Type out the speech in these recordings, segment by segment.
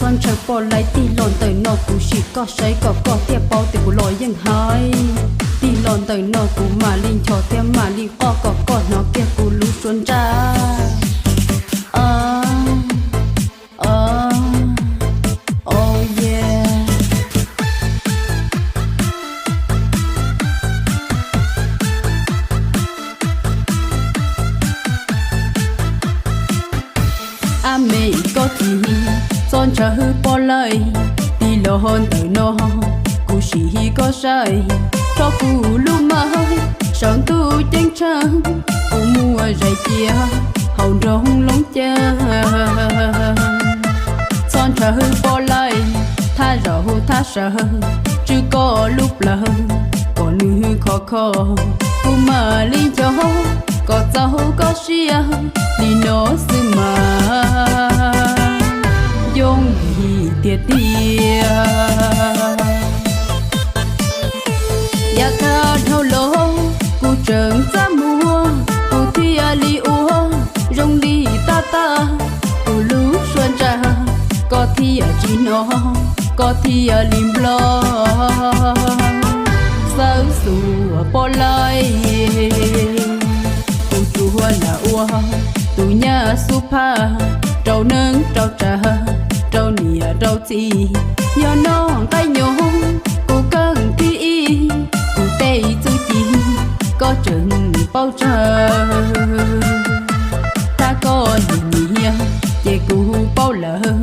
Ntshaw poj laib, tig los ntawm no kuv sim koj saib kom koj thiaj paub tias kuv los yeej hais. Tig los ntawm no kuv mam li nchos thiab mam li qoj kom koj hnov kiag kuv lub suab ntsaj. Ab me koj txiv, txhob ntshaw poj laib, tig los ntawm no kuv sim koj saib, rho kuv lub maj sawv ntuj ceeb tsheej, kuv muaj zais cia hauv nroog Loob Ceeb. Txhob ntshaw poj laib, thaj zaum thaj sawv tswj koj lub plawv, kom nws khov kho, kuv mam li nchos kom txaus koj siab li no xwb mas. Yooj yim tiag tiag. Yav tag dhau los kuv tseem txaj muag, kuv thiaj li ua zoo li tab tag, kuv lub suab ntsaj koj thiaj tsis hnov, koj thiaj li nplog. Xawv xuas poj laib, kuv tsuas lam ua tus nyab xub phaj rau neeb rau tsav, rau niam rau txiv. Yog noj nqaij nyoos kuv kawg thib ib, kuv tej txuj ci koj tseem paub tsawg. Thab koj nim niam ces kuv paub lawm,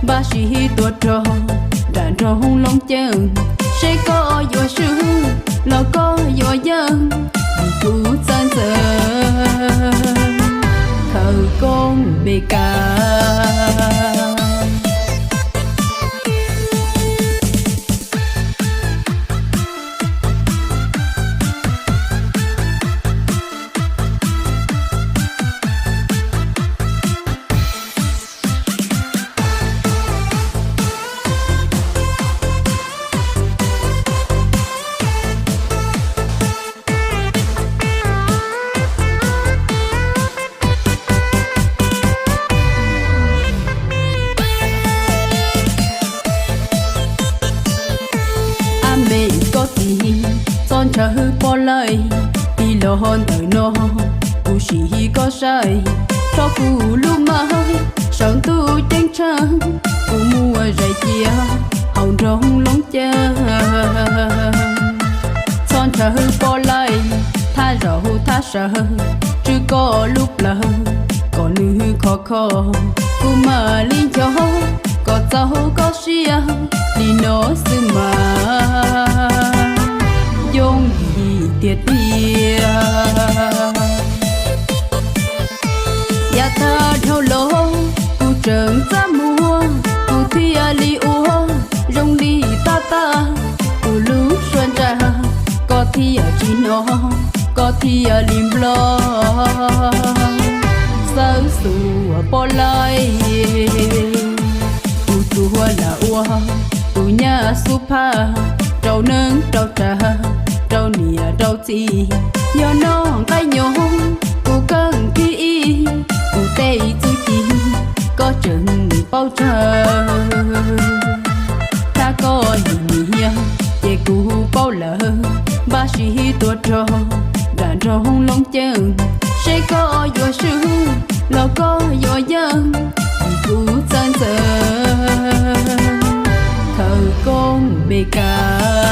npaj siv tuaj rau nram nroog Loob Ceeb, seb koj yuav swb los koj yuav yeej, vim kuv txawj ntxeev khawv koob Meskas. Ab me koj txiv, txhob ntshaw poj laib, tig los ntawm no kuv sim koj saib, rho kuv lub maj sawv ntuj ceeb tsheej, kuv muaj zais cia hauv nroog Loob Ceeb. Txhob ntshaw poj laib, thaj zaum thaj sawv tswj koj lub plawv, kom nws khov kho, kuv mam li nchos kom txaus koj siab li no xwb mas. Yooj yim tiag tiag. Yav tag dhau los kuv tseem txaj muag, kuv thiaj li ua zoo li tab tag, kuv lub suab ntsaj koj thiaj tsis hnov, koj thiaj li nplog. Xawv xuas poj laib, kuv tsuas lam ua tus nyab xub phaj rau neeb rau tsav, rau niam rau txiv. Yog noj nqaij nyoos kuv kawg thib ib, kuv tej txuj ci koj tseem paub tsawg. Thab koj nim niam ces kuv paub lawm, npaj siv tuaj rau nram nroog Loob Ceeb, seb koj yuav swb los koj yuav yeej, vim kuv txawj ntxeev khawv koob Meskas.